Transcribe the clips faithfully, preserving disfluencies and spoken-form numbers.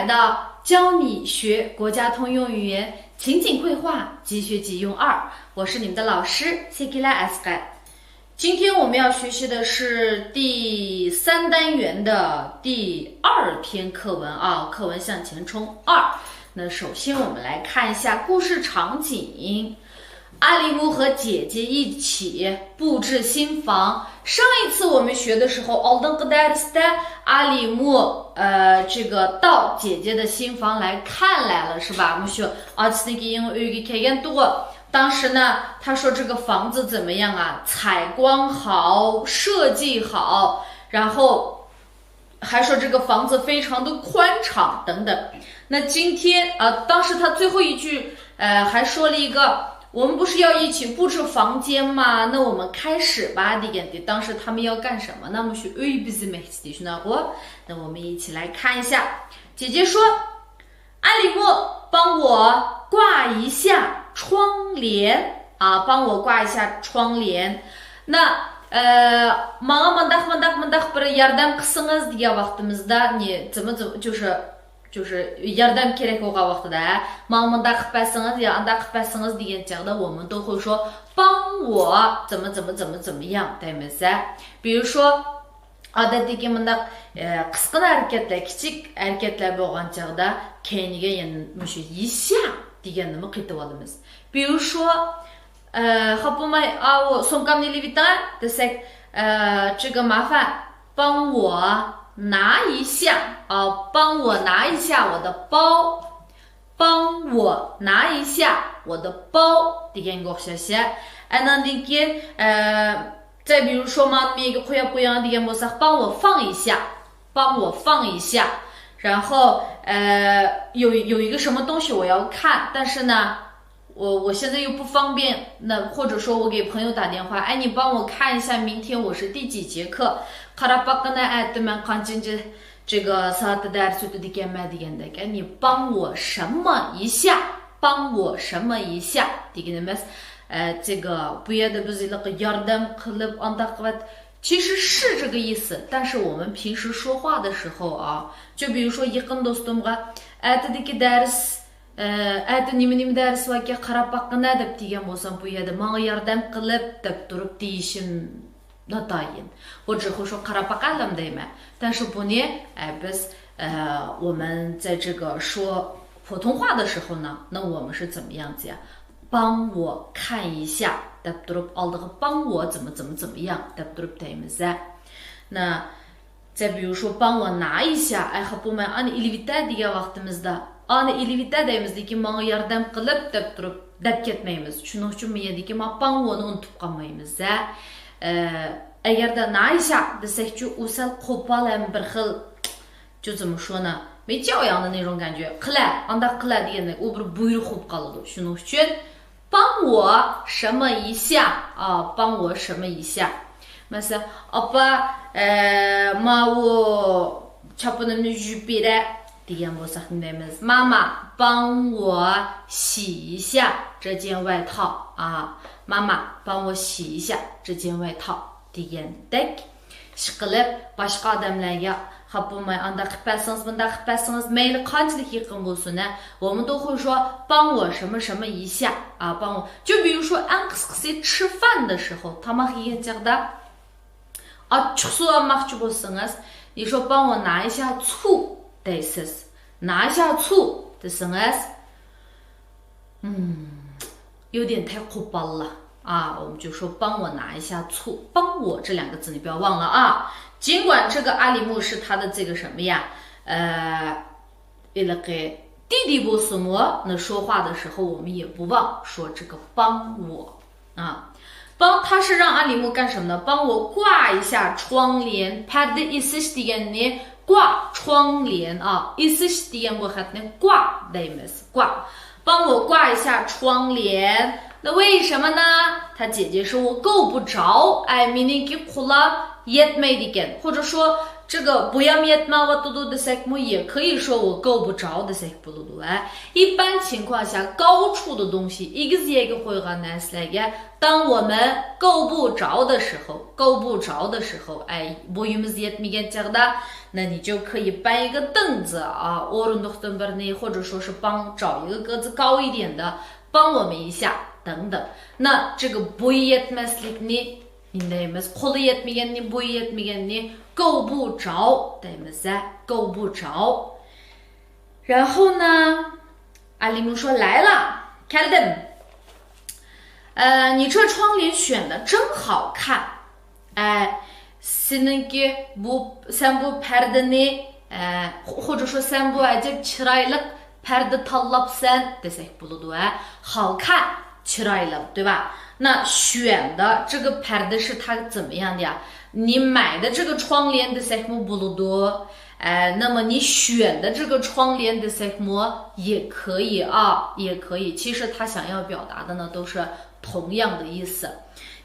到教你学国家通用语言情景会话即学即用二，我是你们的老师谢吉拉 Asqar。今天我们要学习的是第三单元的第二篇课文啊，课文向前冲二。那首先我们来看一下故事场景。阿里木和姐姐一起布置新房。上一次我们学的时候， ئالدىنقى دەرستە 阿里木呃这个到姐姐的新房来看来了，是吧？ مۇشۇ ئاچىسىنىڭكى يېڭى ئۆيىگە كەلگەنتىغۇ. 当时呢，他说这个房子怎么样啊？采光好，设计好，然后还说这个房子非常的宽敞等等。那今天啊，当时他最后一句，呃，还说了一个，我们不是要一起布置房间吗？那我们开始吧， دېگەنتى. 当时他们要干什么呢？ مۇشۇ ئۆي بېزىمەكچىتى، شۇنداققۇ؟ 那我们一起来看一下。姐姐说，阿里木，帮我挂一下窗帘啊，帮我挂一下窗帘。那呃， ماڭا مۇنداق مۇنداق مۇنداق بىر ياردەم قىلسىڭىز دېگەن ۋاقتىمىزدا، 你怎么怎么就是就是 ياردەم كېرەك بولغان ۋاقتىدا، ماڭا مۇنداق قىلىپ بەرسىڭىز يا ئانداق قىلىپ بەرسىڭىز دېگەن چاغدا، 我们都会说帮我怎么怎么怎么怎么样 دەيمىز. 比如说 ئادەتتىكى مۇنداق ئە، قىسقىنا ھەرىكەتلەر، كىچىك ھەرىكەتلەر بولغان چاغدا كەينىگە يەنە مۇشۇ 一下 دېگەننىمۇ قېتىۋالىمىز. 比如说 ئە، خاپا بولماي، ئاۋۇ سومكامنى ئېلىۋېتىڭ دېسەك، ئە، 这个麻烦帮我拿一下啊， 帮我拿一下我的包。 帮我拿一下我的包 دېگەنگە ئوخشاش. ئەنەندىن كېيىن ئە، 再比如说 مانا مېگە قويۇپ قويۇڭ دېگەن بولساق، 帮我放一下، 帮我放一下. 然后呃，有有一个什么东西我要看，但是呢，我我现在又不方便，那或者说我给朋友打电话，哎，你帮我看一下明天我是第几节课， قاراپ باققىنا ئەتە مەن قانچىنچى 这个 سائەتتە دەرس ئۆتىدىكەنمەن دېگەندەك. 哎，你帮我什么一下，帮我什么一下 دېگىنىمىز. ئە، 这个 بۇ يەردە بىز ھېلىقى ياردەم قىلىپ ئانداق قىلىپ، 其实是这个意思，但是我们平时说话的时候啊， 就比如说 يېقىن دوستۇمغا ئەتىدىكى دەرس، ئە، ئەتە نېمە نېمە دەرس باركەن قاراپ باققىنا دەپ دېگەن بولسام، بۇ يەردە ماڭا ياردەم قىلىپ دەپ تۇرۇپ دېيىشىم ناتايىن. 我只会说 قاراپ باقايلام دەيمەن. 但是 بۇنى ئە، بىز ئە، 我们在这个说普通话的时候呢，那我们是怎么样子呀？ 帮我看一下 دەپ تۇرۇپ، ئالدىغا 帮我怎么怎么怎么样 دەپ تۇرۇپ دەيمىز. 那再比如说 帮我拿一下، ئەي خاپا بولماي، ئانى ئېلىۋېتە دېگەن ۋاقتىمىزدا، ئانى ئېلىۋېتە دەيمىز، لېكىن ماڭا ياردەم قىلىپ دەپ تۇرۇپ دەپ كەتمەيمىز. شۇنىڭ ئۈچۈن بۇ يەردىكى ما 帮我نى ئۇنتۇپ قالمايمىز. ئە، ئەگەردە 拿一下 دېسەكچۇ، ئۇ سەل قوپال ھەم بىر خىل 就怎么说呢؟ 没教养的那种感觉. قىلە، ئانداق قىلە دېگەندەك، ئۇ بىر بۇيرۇق بولۇپ قالىدۇ. شۇنىڭ ئۈچۈن 帮我什么一下 ئا، 帮我什么一下. مەسىلەن، ئاپا، ئە، ماۋۇ چاپىنىمنى يۇيۇپ بېرە دېگەن بولساق نېمە دەيمىز؟ 妈妈帮我洗一下这件外套 ئا، 妈妈帮我洗一下这件外套 دېگەندەك. ئىشقىلىپ، باشقا ئادەملەرگە خاپا بولماي، ئانداق قىلىپ بەرسىڭىز، مۇنداق قىلىپ بەرسىڭىز، مەيلى قانچىلىك يېقىن بولسۇن، ھە، 我们都会说 帮我什么什么一下 ئا، 帮我. 就比如说 ئەڭ قىسقىسى 吃饭的时候، تاماق يېگەن چاغدا ئاچچىقسۇ ئالماقچى بولسىڭىز، 你说帮我拿一下醋 دەيسىز. 拿一下醋 دېسىڭىز، 嗯，有点太 قوپاللا. 啊，我们就说帮我拿一下醋，帮我这两个字你不要忘了啊。尽管这个阿里木是他的这个什么呀，呃， ھېلىقى 弟弟 بولسىمۇ، 那说话的时候我们也不忘说这个帮我 啊。帮 他是让阿里木干什么呢？帮我挂一下窗帘， پەردە ئېسىش دېگەننى 挂窗帘 ئا، ئېسىش دېگەن بۇ خەتنى 挂 دەيمىز. 挂. 帮我挂一下窗帘. 那为什么呢？他姐姐说我够不着，ئەي، مېنىڭكى قولام يەتمەيدىكەن. 或者说这个 بويام يەتمەيۋاتىدۇ دېسەكمۇ، 也可以说 我够不着 دېسەك بولىدۇ. ھە. 一般情况下 高处的东西، ئېگىز يەرگە قويغان نەرسىلەرگە 当我们够不着的时候، 够不着的时候، ئەي، بويىمىز يەتمىگەن چاغدا، 那你就可以搬一个凳子啊، ئورۇندۇقتىن بىرنى، 或者说是帮，找一个个子高一点的，帮我们一下，等等。那这个 بويى يەتمەسلىكنى، نېمە دەيمىز، قولى يەتمىگەننى، بويى يەتمىگەننى 够不着 دەيمىز، ھە، 够不着. 然后呢， ئالىمۇشۇ 来了، كەلدىم. ئە، 你这窗帘选得真好看. ئە، سېنىڭكى بۇ، سەن بۇ پەردىنى، ئە، خو-، خوجا شۇ، سەن بۇ ئەجەب چىرايلىق پەردە تاللاپسەن دېسەك بولىدۇ، ھە. 好看، چىرايلىق، 对吧؟ 那选的这个 پەردە 是它怎么样的呀؟ 你买的这个窗帘 دېسەكمۇ بولىدۇ. ئە، 那么你选的这个窗帘 دېسەكمۇ 也可以啊، 也可以. 其实他想要表达的呢，都是同样的意思。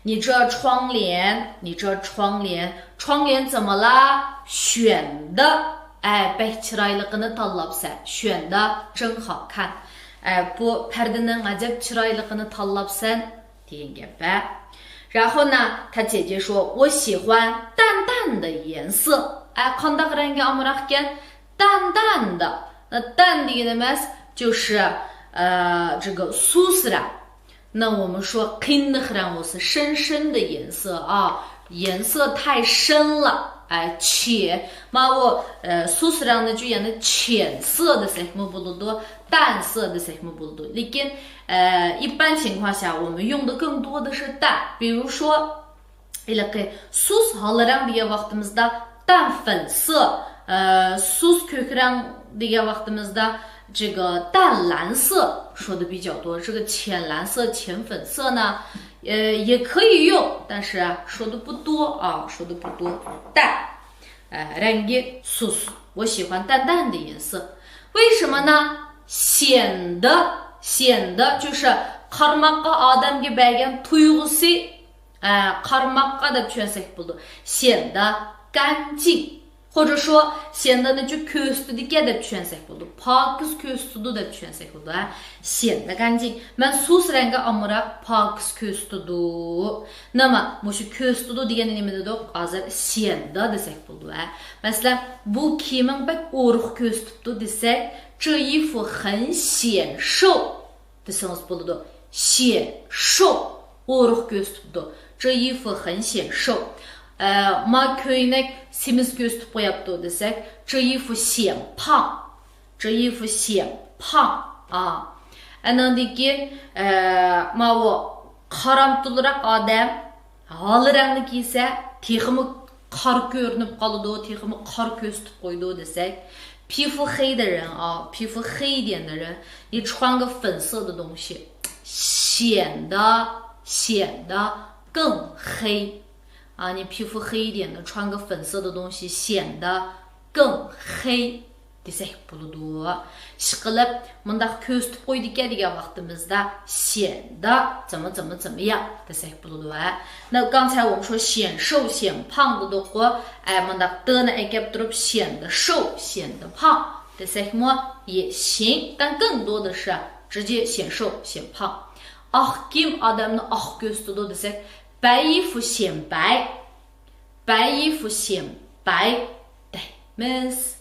你这窗帘， 你这窗帘， 窗帘怎么啦？ 选的. ئە، بەك چىرايلىقىنى تاللاپسەن. 选的真好看. ئە، بۇ پەردىنىڭ ئەجەب چىرايلىقىنى تاللاپسەن دېگەن گەپ، ھە. 然后呢，他姐姐说，我喜欢淡淡的颜色. ئە، قانداق رەڭگە ئامراقكەن؟ 淡淡的. 那淡 دېگىنىمىز 就是، ئە، 这个 سۇسرەڭ. 那我们说 قېنىق رەڭ بولسا، 深深的颜色啊，颜色太深了. ئە، 浅. ماۋۇ، ئە، سۇسرەڭنى يەنە 浅色 دېسەكمۇ بولىدۇ، 淡色 دېسەكمۇ بولىدۇ. لېكىن، ئە، 一般情况下，我们用的更多的是淡。比如说 ھېلىقى سۇس ھال رەڭ دېگەن ۋاقتىمىزدا 淡粉色، ئە، سۇس كۆك رەڭ دېگەن ۋاقتىمىزدا 这个淡蓝色 说的比较多. 这个浅蓝色、浅粉色呢，呃，也可以用，但是说的不多啊，说的不多。淡，呃，رەڭگى سۇس. 我喜欢淡淡的颜色。为什么呢？显得，显得 就是قارىماققا ئادەمگە بەرگەن تۇيغۇسى. ئە، قارىماققا دەپ چۈشەنسەك بولىدۇ. 显得干净. خوجا شۇ، 显得نى چۇ كۆرسىتىدىكەن دەپ چۈشەنسەك بولىدۇ. پاكىز كۆرسىتىدۇ دەپ چۈشەنسەك بولىدۇ، ھە. 显得干净. مەن سۇس رەڭگە ئامراق، پاكىز كۆرسىتىدۇ. نېمە، مۇشۇ كۆرسىتىدۇ دېگەننى نېمە دېدۇق؟ ھازىر 显得 دېسەك بولىدۇ، ھە. مەسىلەن، بۇ كىيىمىڭ بەك ئورۇق كۆرسىتىپتۇ دېسەك، 这衣服很显瘦 دېسىڭىز بولىدۇ. 显瘦، ئورۇق كۆرسىتىپتۇ. 这衣服很显瘦. ئە، ما كۆينەك سېمىز كۆرسىتىپ قوياپتۇ دېسەك، 这衣服显胖. 这衣服显胖. ئا. ئاناندىن كېيىن، ئە، ماۋۇ قارامتۇلراق ئادەم ھال رەڭنى كىيسە، تېخىمۇ قارا كۆرۈنۈپ قالىدۇ، تېخىمۇ قارا كۆرسىتىپ قويىدۇ دېسەك، 皮肤黑的人 ئا، 皮肤黑一点的人，你穿个粉色的东西，显得，显得更黑。啊，你皮肤黑一点的，穿个粉色的东西，显得更黑。 دېسەك بولىدۇ. ئىشقىلىپ، مۇنداق كۆرسىتىپ قويىدىكەن دېگەن ۋاقتىمىزدا، 显得怎么怎么怎么样 دېسەك بولىدۇ، ھە. 那刚才我们说显瘦显胖 دېدۇققۇ، ئە، مۇنداق 的نى ئەكەپ تۇرۇپ، 显得瘦显得胖 دېسەكمۇ 也行، 但更多的是直接显瘦显胖. ئاق كىيىم ئادەمنى ئاق كۆرسىتىدۇ دېسەك، 白衣服显白. 白衣服显白 دەيمىز.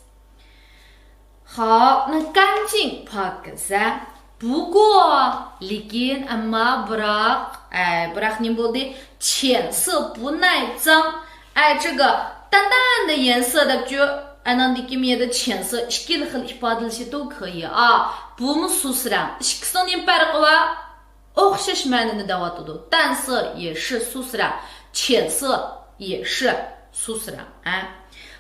خاپ، 那干净 پاكىزە. 不过، لېكىن، ئەمما، بىراق، ئەي، بىراق نېمە بولدى؟ 浅色不耐脏. ئەي، 这个淡淡的颜色 دەپچۇ. ئاناندىكى مۇيەردە 浅色 ئىككىلا خىل ئىپادىلىشى 都可以 ئا. بۇمۇ سۇس رەڭ. ئىككىسىنىڭ نېمە پەرقى بار؟ ئوخشاش مەنىنى دەۋاتىدۇ. 淡色也是 سۇس رەڭ، 浅色也是 سۇس رەڭ. ھە.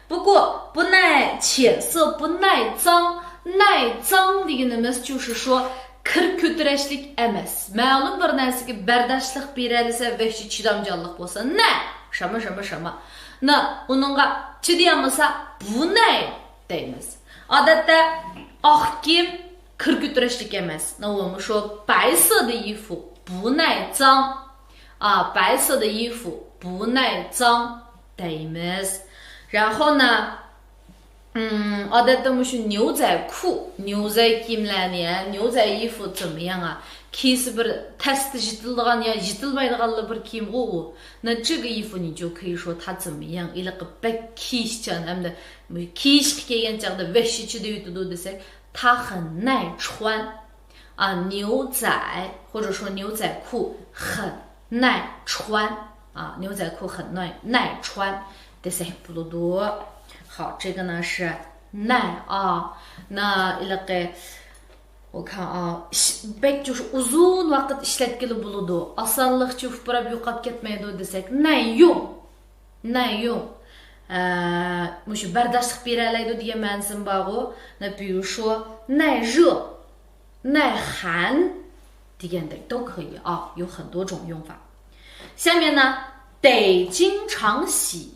不过، 不耐، 浅色不耐脏، 耐脏 دېگىنىمىز 就是说 كىر كۆتۈرەشلىك ئەمەس. مەلۇم بىر نەرسىگە بەرداشلىق بېرەلىسە، ۋەھشىي چىدامچانلىق بولسا، 耐، 什么什么什么. 那 ئۇنىڭغا چىدىيالمىسا، 不耐 دەيمىز. ئادەتتە ئاق كىيىم كىر كۆتۈرۈشلۈك ئەمەس. 那我们说白色的衣服不耐脏. 啊，白色的衣服不耐脏 دەيمىز. 然后呢，嗯，ئادەتتە مۇشۇ نيۇزەي كۇ، نيۇزەي كىيىملەرنى، نيۇزەي يىفۇ زېمىياڭ، كىيسە بىر تەستە يېتىلىدىغان يا يېتىلمايدىغانلا بىر كىيىم ئۇ، ئۇ. 那这个衣服你就可以说它怎么样، ھېلىقى بەك كىيىشچان ھەمدە كىيىشكە كەلگەن چاغدا ۋەھشىيچە دەۋېتىدۇ دېسەك، 它很耐穿. 啊，牛仔，或者说牛仔裤很耐穿. 啊，牛仔裤很耐，耐穿 دېسەك بولىدۇ. 好，这个呢是耐 ئا، 那 ھېلىقى، 我看 ئا، ئىش-، بەك جۇش ئۇزۇن ۋاقىت ئىشلەتكىلى بولىدۇ. ئاسانلىقچە ئۇپراپ يوقاپ كەتمەيدۇ دېسەك، 耐用. 耐用. ئە، مۇشۇ بەرداشلىق بېرەلەيدۇ دېگەن مەنىسىمۇ بارغۇ. 那比如说耐热، 耐寒 دېگەندەك 都可以啊，有很多种用法。下面呢，得经常洗。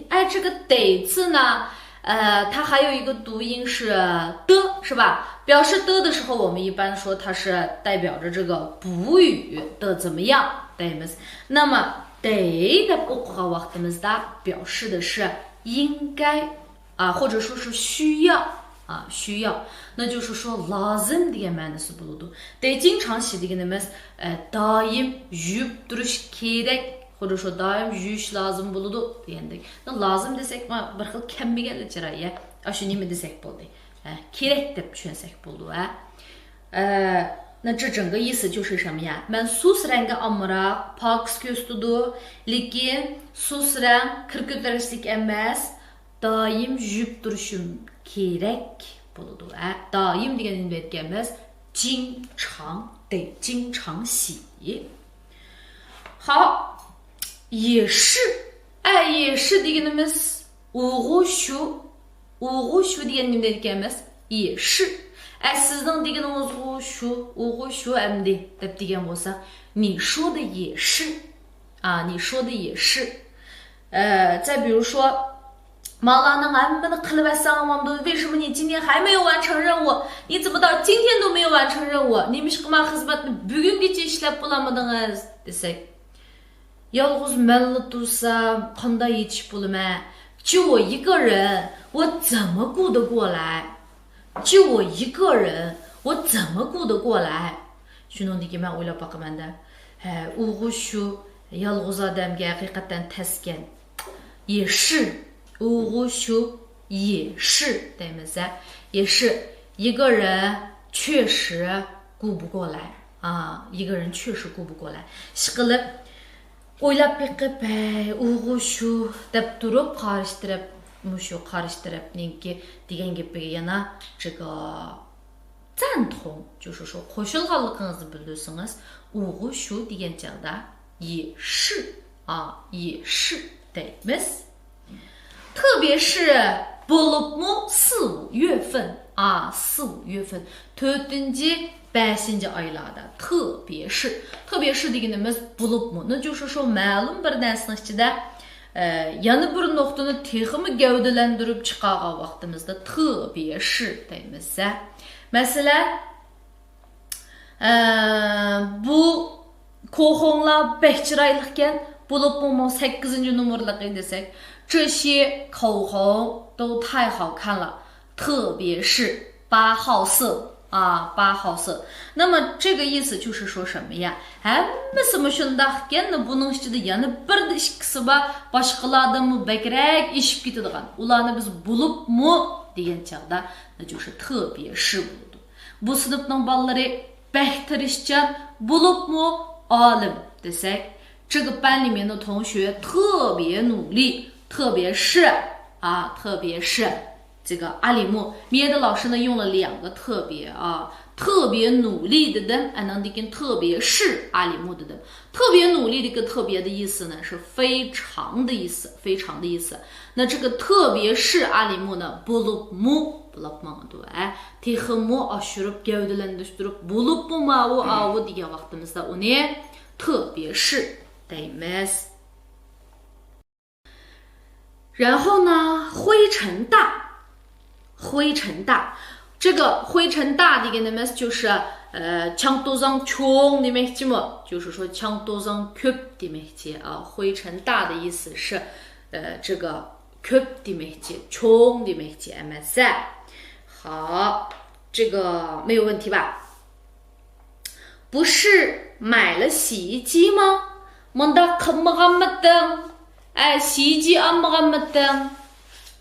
哎，这个得字呢，呃，它还有一个读音是的，是吧？表示的的时候，我们一般说它是代表着这个补语的怎么样，对吗？那么得的不 ۋاقتىمىزدا 表示的是应该 啊，或者说是需要啊，需要，那就是说 لازىم دېگەن مەنىسى بولىدۇ. 得经常洗 دېگىنىمىز، ئە، دائىم يۇيۇپ تۇرۇش كېرەك، 或者说 دائىم يۇيۇش لازىم بولىدۇ دېگەندەك. 那 لازىم دېسەك، ما، بىر خىل كەممىگەنلىك چىراي، يا. ئاشۇ نېمە دېسەك بولدى؟ ئە، كېرەك دەپ چۈشەنسەك بولىدۇ، ھە. ئە، 那这整个意思就是什么呀？ مەن سۇس رەڭگە ئامراق، پاكىز كۆرسىتىدۇ، لېكىن سۇس رەڭ كىر كۆتۈرۈشلۈك ئەمەس. دائىم يۇيۇپ تۇرۇشۇم كېرەك بولىدۇ، ھە؟ دائىم دېگەن نېمە دېگەنمىز؟ 经常 دەي، 经常洗. 好، 也是. ئە، 也是 دېگىنىمىز ئۇغۇ شۇ. ئۇغۇ شۇ دېگەن نېمە دەيدىكەنمىز؟ 也是. ئە، سىزنىڭ دېگىنىڭىزغۇ شۇ، ئۇغۇ شۇ ئەمدى دەپ دېگەن بولسا، 你说的也是. 啊， 你说的也是. 呃，再比如说， مالارنىڭ ھەممىنى قىلىۋەتسەڭ بولامدۇ؟ 为什么你今天还没有完成任务？ 你怎么到今天都没有完成任务？ نېمىشقا ما خىزمەتنى بۈگۈنگىچە ئىشلەپ بولالمىدىڭىز؟ دېسەك، يالغۇز مەنلا تۇرسام، قانداق يېتىشىپ بولىمەن؟ 就我一个人，我怎么顾得过来？ 就我一个人，我怎么顾得过来？ شۇنىڭدىن كېيىن مەن ئويلاپ باقىمەن-دە. ھە، ئۇغۇ شۇ يالغۇز ئادەمگە ھەقىقەتەن تەسكەن. 也是، ئۇغۇ شۇ 也是 دەيمىز-ھە. 也是، 一个人确实顾不过来. 啊，一个人确实顾不过来. ئىشقىلىپ، ئويلاپ بېقىپ، ھەي، ئۇغۇ شۇ دەپ تۇرۇپ، قارشى تەرەپ، مۇشۇ قارشى تەرەپنىڭكى دېگەن گېپىگە يەنە 这个赞同، 就是说 قوشۇلغانلىقىڭىزنى بىلدۈرسىڭىز، ئۇغۇ شۇ دېگەن چاغدا 也是، ئا، 也是 دەيمىز. 特别是 بولۇپمۇ 四五月份، ئا، 四五月份، تۆتىنچى، بەشىنچى ئايلاردا. 特别是، 特别是 دېگىنىمىز بولۇپمۇ، 那就是说 مەلۇم بىر نەرسىنىڭ ئىچىدە، ئە، يەنە بىر نۇقتىنى تېخىمۇ گەۋدىلەندۈرۈپ چىقارغان ۋاقتىمىزدا 特别是 دەيمىز. مەسىلەن، ئە، بۇ كوخوڭلار بەك چىرايلىقكەن، بولۇپمۇ مۇ سەككىزىنچى نومۇرلۇقى دېسەك، 这些口红都太好看了，特别是八号色啊，八号色。那么这个意思就是说什么呀？ ھەممىسى مۇشۇنداقكەن، بۇنىڭ ئىچىدە يەنە بىردە ئىككىسى بار، باشقىلاردىنمۇ بەكرەك ئېشىپ كېتىدىغان. ئۇلارنى بىز بولۇپمۇ دېگەن چاغدا، 那就是特别是 بولىدۇ. بۇ سىنىپنىڭ بالىلىرى بەك تىرىشچان، بولۇپمۇ ئالىم دېسەك، 这个班里面的同学特别努力，特别是啊，特别是这个阿里木，别的老师呢用了两个特别啊，特别努力 دېدىم، ئاندىن كېيىن 特别是阿里木 دېدىم. 特别努力 دىكى 特别 的意思呢是非常的意思，非常的意思。那这个 特别是阿里木 呢， بولۇپمۇ، بولۇپ ماڭىدۇ، ئە، تېخىمۇ ئاشۇرۇپ، گەۋدىلەندۈرۈپ، بولۇپمۇ ماۋۇ، ئاۋۇ دېگەن ۋاقتىمىزدا ئۇنى 特别是 دەيمىز. 然后呢，灰尘大，灰尘大。这个灰尘大 دېگىنىمىز 就是، ئە، چاڭ توزان چوڭ دېمەكچىمۇ؟ 就是说 چاڭ توزان كۆپ دېمەكچى. 啊，灰尘大 的意思是，呃，这个 كۆپ دېمەكچى، چوڭ دېمەكچى ئەمەس ھە. خاپ، 这个没有问题吧？ 不是买了洗衣机吗？ مۇنداق قىلمىغانمىدىڭ؟ ئە، 洗衣机 ئالمىغانمىدىڭ؟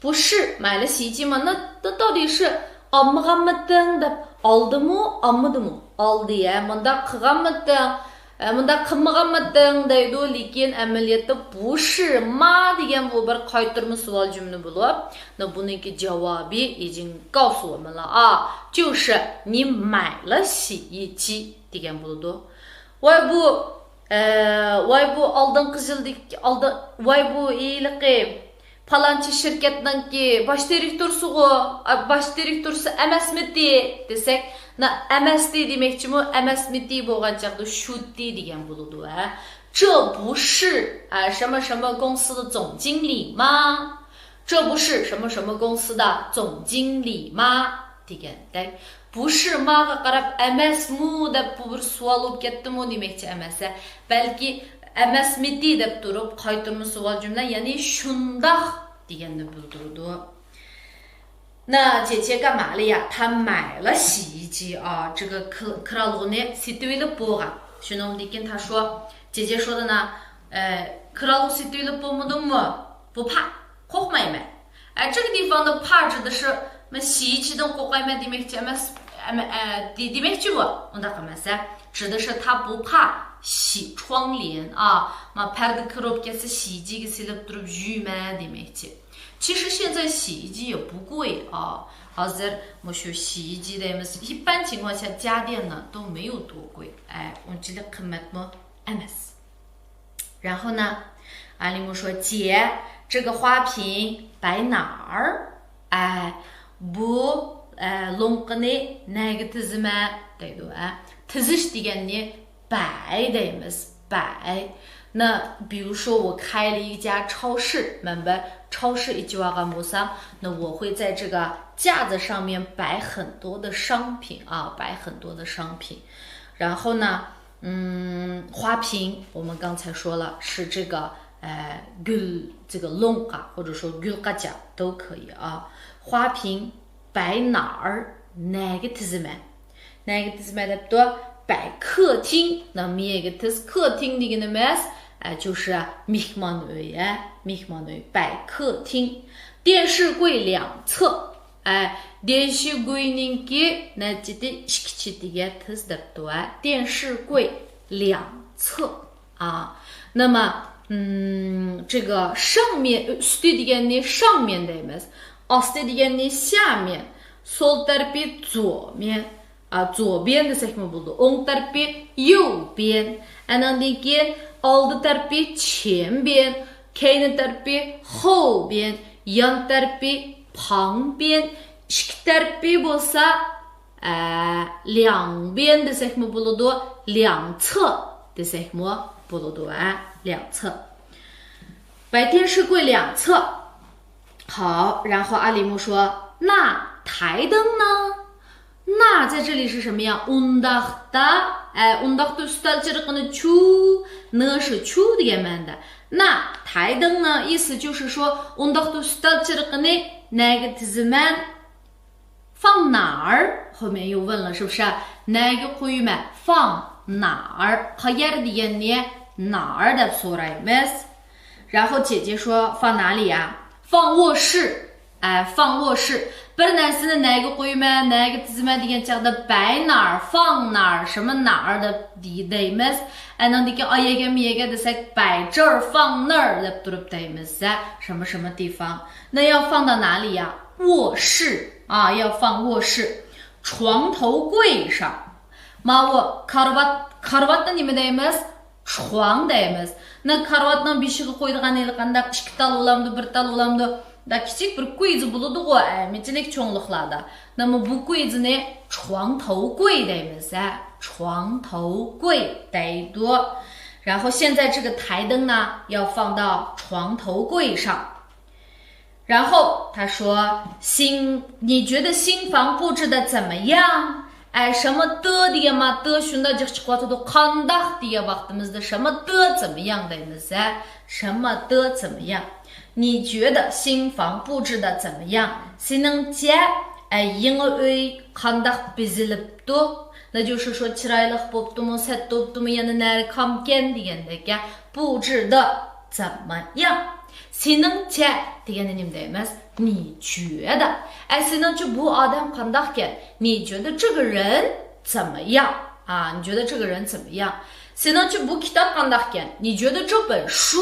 不是买了洗衣机吗؟ 那，那到底是 ئالمىغانمىدىڭ دەپ، ئالدىمۇ، ئالمىدىمۇ؟ ئالدى ھە، مۇنداق قىلغانمىدىڭ؟ ئە، مۇنداق قىلمىغانمىدىڭ دەيدۇ، لېكىن ئەمەلىيەتتە 不是吗 دېگەن بۇ بىر قايتۇرما سوئال جۈملە بولۇپ، 那 بۇنىڭكى جاۋابى 已经告诉我们了啊，就是你买了洗衣机 دېگەن بولىدۇ. ۋاي بۇ، ئە، ۋاي بۇ ئالدىنقى يىلدىكى، ئالدىن، ۋاي بۇ ھېلىقى پالانچى شىركەتنىڭكى باش دىرېكتورسىغۇ، ئا، باش دىرېكتورسى ئەمەسمىتى دېسەك، 那 ئەمەستى دېمەكچىمۇ، ئەمەسمىتى بولغان چاغدا 是的 دېگەن بولىدۇ ھە. 这不是 ئە، 什么什么公司的总经理吗؟ 这不是什么什么公司的总经理吗 دېگەندەك، 不是吗غا قاراپ ئەمەسمۇ دەپ بۇ بىر سوئال بولۇپ كەتتىمۇ دېمەكچى ئەمەس ھە. بەلكى ئەمەسمىتى دەپ تۇرۇپ قايتۇرما سوئال جۈملە، يەنى شۇنداق دېگەننى بىلدۈرىدۇ. 那姐姐干嘛了呀？她买了洗衣机啊，这个 كىر-، كىرئالغۇنى سېتىۋېلىپ بولغان. شۇنىڭدىن كېيىن 她说، 姐姐说的呢，ئە، كىرئالغۇ سېتىۋېلىپ بولمىدىڭمۇ؟ 不怕，قورقمايمەن. ئە، 这个地方的怕指的是 مەن 洗衣机دىن قورقايمەن دېمەكچى ئەمەس، ئەمە-، ئە، دې-، دېمەكچى بۇ. ئۇنداق ئەمەس ھە. 指的是她不怕洗窗帘啊. ما پەردە كىرىپ كەتسە 洗衣机گە سېلىپ تۇرۇپ يۇيىمەن دېمەكچى. 其实现在洗衣机也不贵啊. ھازىر مۇشۇ 洗衣机 دەيمىز، 一般情况下家电呢都没有多贵. ئە، ئۇنچىلىك قىممەتمۇ ئەمەس. 然后呢，阿里木说，姐，这个花瓶摆哪儿？ ئە، بۇ، ئە، لوڭقىنى نەگە تىزىمەن دەيدۇ. ئە، تىزىش دېگەننى 摆 دەيمىز، 摆. 那比如说我开了一家超市，مەن بىر 超市 ئېچىۋالغان بولسام، 那我会在这个架子上面摆很多的商品啊，摆很多的商品。然后呢，嗯，花瓶，我们刚才说了，是这个，呃， گۈل، 这个 لوڭقا 或者说 گۈل قاچا 都可以啊。花瓶 摆哪儿؟ نەگە تىزىمەن؟ نەگە تىزىمەن دەپتۇ؟ 摆客厅. 那 مۇ يەرگە تىز، 客厅 دېگىنىمىز، ئە، 就是 مېھمان ئۆي، ئە، مېھمان ئۆي. 摆客厅. 电视柜两侧. ئە، 电视柜نىڭكى نەچچىدە، ئىككى چېتىگە تىز دەپتۇ، ئە. 电视柜两侧. 啊，那么，嗯，这个上面، ئۈستى دېگەننى 上面 دەيمىز. ئاستى دېگەننى 下面. سول تەرىپى 左面. ئا، 左边 دېسەكمۇ بولىدۇ. ئوڭ تەرىپى 右边. ئاندىن كېيىن ئالدى تەرىپى 前边. كەينى تەرىپى 后边. يان تەرىپى 旁边. ئىككى تەرىپى بولسا ئە، 两边 دېسەكمۇ بولىدۇ، 两侧 دېسەكمۇ بولىدۇ، ئە، 两侧. 摆电视柜两侧. 好，然后阿里木说，那台灯呢？那在这里是什么呀？ ئۇنداقتا، ئە، ئۇنداقتا ئۈستەل چىرىقىنى چۇ، 呢是 چۇ دېگەن مەنىدە. 那台灯呢，意思就是说， ئۇنداقتا ئۈستەل چىرىقىنى نەگە تىزىمەن؟ 放哪儿؟ 后面又问了，是不是？ نەگە قويىمەن؟ 放哪儿؟ قەيەر دېگەننى 哪儿 دەپ سورايمىز. 然后姐姐说，放哪里呀？ 放卧室. ئە، 放卧室. بىر نەرسىنى نەگە قويىمەن، نەگە تىزىمەن دېگەن چاغدا 摆哪儿، 放哪儿، 什么哪儿 دەپ دېي-، دەيمىز. ئەنىڭدىكى ئايەگە، مىيەگە دېسەك، 摆这儿، 放那儿 دەپ تۇرۇپ دەيمىز. 什么什么地方. 那要放到哪里呀？ 卧室啊，要放卧室。床头柜上. ماۋۇ كارىۋات، كارىۋاتنى نېمە دەيمىز؟ 床 دەيمىز. 那 كارىۋاتنىڭ بېشىغا قويىدىغان ھېلىقانداق ئىككى تال بولامدۇ، بىر تال بولامدۇ؟ دا كىچىك بىر 柜子 بولىدىغۇ، ئە، مۇنچىلىك چوڭلۇقلاردا. 那么 بۇ 柜子نى 床头柜 دەيمىز، ھە، 床头柜 دەيدۇ. 然后现在这个台灯呢，要放到床头柜上。 然后他说，新，你觉得新房布置得怎么样？ ئە، 什么的 دېگەن ما 的 شۇنداق جىق چىقىۋاتىدۇ. قانداق دېگەن ۋاقتىمىزدا 什么的怎么样 دەيمىز، ھە؟ 什么的怎么样.你觉得新房布置得怎么样？ سېنىڭچە، ئە، يېڭى ئۆي قانداق بېزىلىپتۇ؟ 那就是说 چىرايلىق بوپتۇمۇ، سەت بوپتۇمۇ، يەنە نەرە كامكەن دېگەندەك، يا. 布置得怎么样؟ سېنىڭچە دېگەندە نېمە دەيمىز؟ 你觉得. ئە، سېنىڭچە بۇ ئادەم قانداقكەن؟ 你觉得这个人怎么样？ 啊，你觉得这个人怎么样？ سېنىڭچە بۇ كىتاب قانداقكەن؟ 你觉得这本书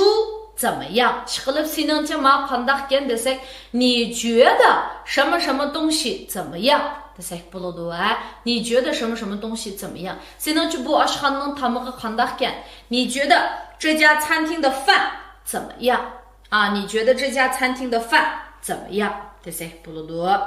怎么样؟ ئىشقىلىپ، سېنىڭچە ما قانداقكەن دېسەك، 你觉得什么什么东西怎么样 دېسەك بولىدۇ، ھە؟ 你觉得什么什么东西怎么样؟ سېنىڭچە بۇ ئاشخانىنىڭ تامىقى قانداقكەن؟ 你觉得这家餐厅的饭怎么样？ 啊，你觉得这家餐厅的饭怎么样 دېسەك بولىدۇ.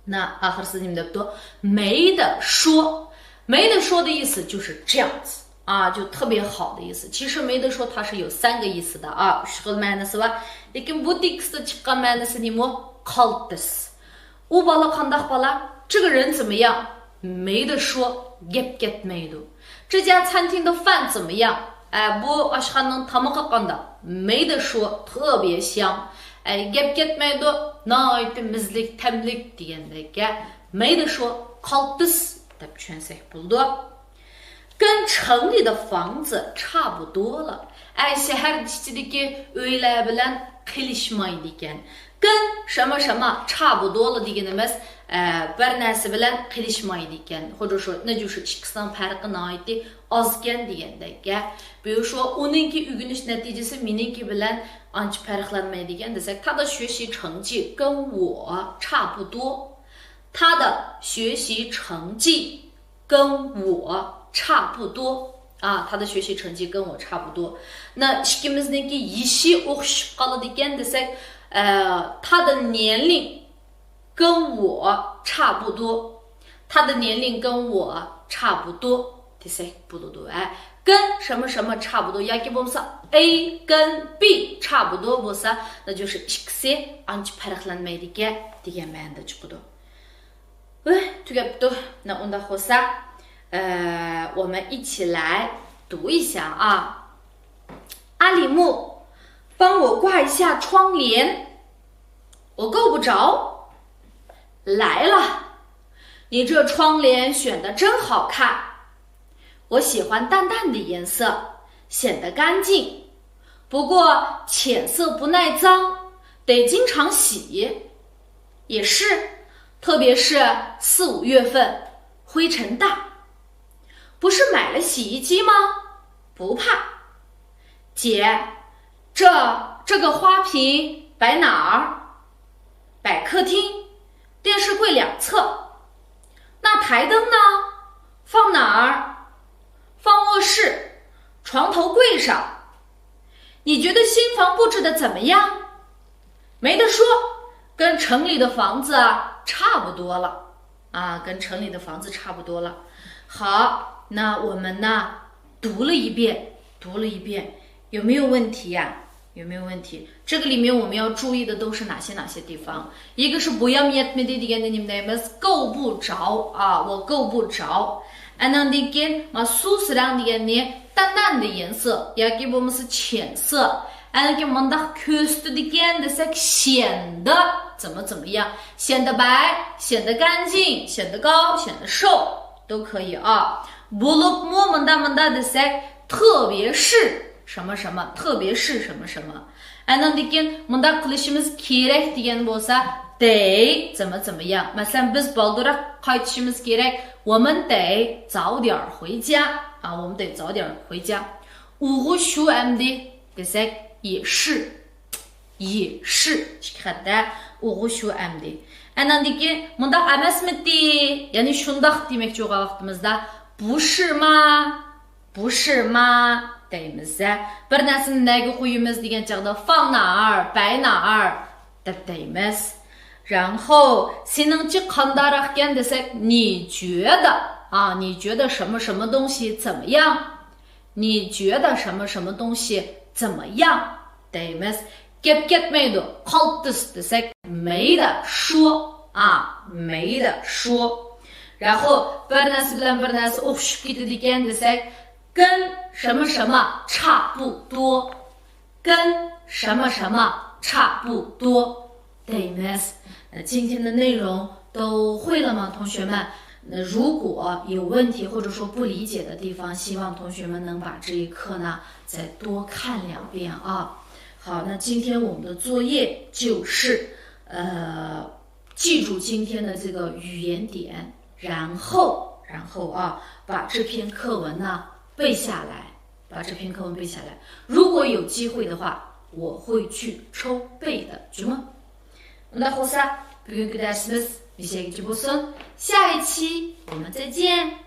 那 ئاخىرسىدا نېمە دەپتۇ؟ 没得说. 没得说的意思就是这样子啊，就特别好的意思。其实 没得说 它是有三个意思的啊، ئۈچ خىل مەنىسى بار. لېكىن بۇ تېكىستتا چىققان مەنىسى نېمە؟ قالتىس. ئۇ بالا قانداق بالا؟ 这个人怎么样؟ 没得说، گەپ كەتمەيدۇ. 这家餐厅的饭怎么样؟ ئە، بۇ ئاشخانىنىڭ تامىقى قانداق؟ 没得说，特别香. ئە، گەپ كەتمەيدۇ، ناھايىتى مىزلىك، تەملىك دېگەندەك. 没得说، قالتىس دەپ چۈشەنسەك بولىدۇ. 跟城里的房子差不多了. ئەي، شەھەر ئىچىدىكى ئۆيلەر بىلەن قېلىشمايدىكەن. 跟什么什么差不多了 دېگىنىمىز، ئە، بىر نەرسە بىلەن قېلىشمايدىكەن. 或者说، 那就是 ئىككىسىنىڭ پەرقى ناھايىتى ئازكەن دېگەندەك گەپ. 比如说، ئۇنىڭكى ئۆگىنىش نەتىجىسى مېنىڭكى بىلەن ئانچە پەرقلەنمەيدىكەن دېسەك، 他的学习成绩跟我差不多. 他的学习成绩跟我差不多. 啊，他的学习成绩跟我差不多. 那 ئىككىمىزنىڭكى يېشى ئوخشىشىپ قالىدىكەن دېسەك، ئە، 他的年龄跟我差不多. 他的年龄跟我差不多 دېسەك بولىدۇ، ھە. 跟什么什么差不多 ياكى بولمىسا A 跟 B 差不多 بولسا، 那就是 ئىككىسى ئانچە پەرقلەنمەيدىكەن دېگەن مەنىدە چىقىدۇ. 哎， تۈگەپتۇ. 那 ئۇنداق بولسا، ئە، 我们一起来读一下啊. 阿里木，帮我挂一下窗帘，我够不着。来了，你这窗帘选得真好看，我喜欢淡淡的颜色，显得干净。不过浅色不耐脏，得经常洗。也是，特别是四五月份，灰尘大。不是买了洗衣机吗？不怕。姐，这，这个花瓶摆哪儿？摆客厅，电视柜两侧。那台灯呢？放哪儿？放卧室，床头柜上。你觉得新房布置得怎么样？没得说，跟城里的房子啊差不多了。啊，跟城里的房子差不多了。好，那我们呢，读了一遍，读了一遍，有没有问题呀？有没有问题？这个里面我们要注意的都是哪些哪些地方？一个是 بويام يەتمىدى دېگەننى نېمە دەيمىز؟ 够不着 啊，我够不着. ئاندىن كېيىن، ما 素色 دېگەننى 淡淡的颜色 ياكى بولمىسا 浅色. ئاندىن كېيىن مۇنداق كۆرسىتىدىكەن دېسەك، 显得怎么怎么样. 显得白، 显得干净，显得高，显得瘦，都可以啊. بولۇپمۇ مۇنداق مۇنداق دېسەك، 特别是什么什么，特别是什么什么. ئاندىن كېيىن مۇنداق قىلىشىمىز كېرەك دېگەن بولسا، 得怎么怎么样. مەسىلەن، بىز بالدۇرراق قايتىشىمىز كېرەك. 我们得早点回家. 啊，我们得早点回家. ئۇغۇ شۇ ئەمدى دېسەك، 也是. 也是 ئىككى خەتتە ئۇغۇ شۇ ئەمدى. ئەنەندىكى مۇنداق ئەمەسمىتى؟ يەنى شۇنداق دېمەكچى بولغان ۋاقتىمىزدا، 不是吗؟ 不是吗 دەيمىز. بىر نەرسىنى نەگە قويىمىز دېگەن چاغدا، 放哪儿، 摆哪儿 دەپ دەيمىز. 然后 سېنىڭچە قانداقراقكەن دېسەك، 你觉得 啊，你觉得什么什么东西怎么样？ 你觉得什么什么东西怎么样 دەيمىز. گەپ كەتمەيدۇ. قالتىس دېسەك، 没得说 啊، 没得说. 然后 بىر نەرسە بىلەن بىر نەرسە ئوخشىشىپ كېتىدىكەن دېسەك، 跟什么什么差不多. 跟什么什么差不多 دەيمىز. 那今天的内容都会了吗，同学们？那如果有问题或者说不理解的地方，希望同学们能把这一课呢再多看两遍啊。好，那今天我们的作业就是，呃，记住今天的这个语言点，然后，然后啊，把这篇课文呢背下来，把这篇课文背下来。如果有机会的话，我会去抽背的， جۇمۇ؟ ئۇنداق بولسا، بۈگۈنكى دەرسىمىز مۇشۇ يەرگىچە بولسۇن. 下一期我们再见.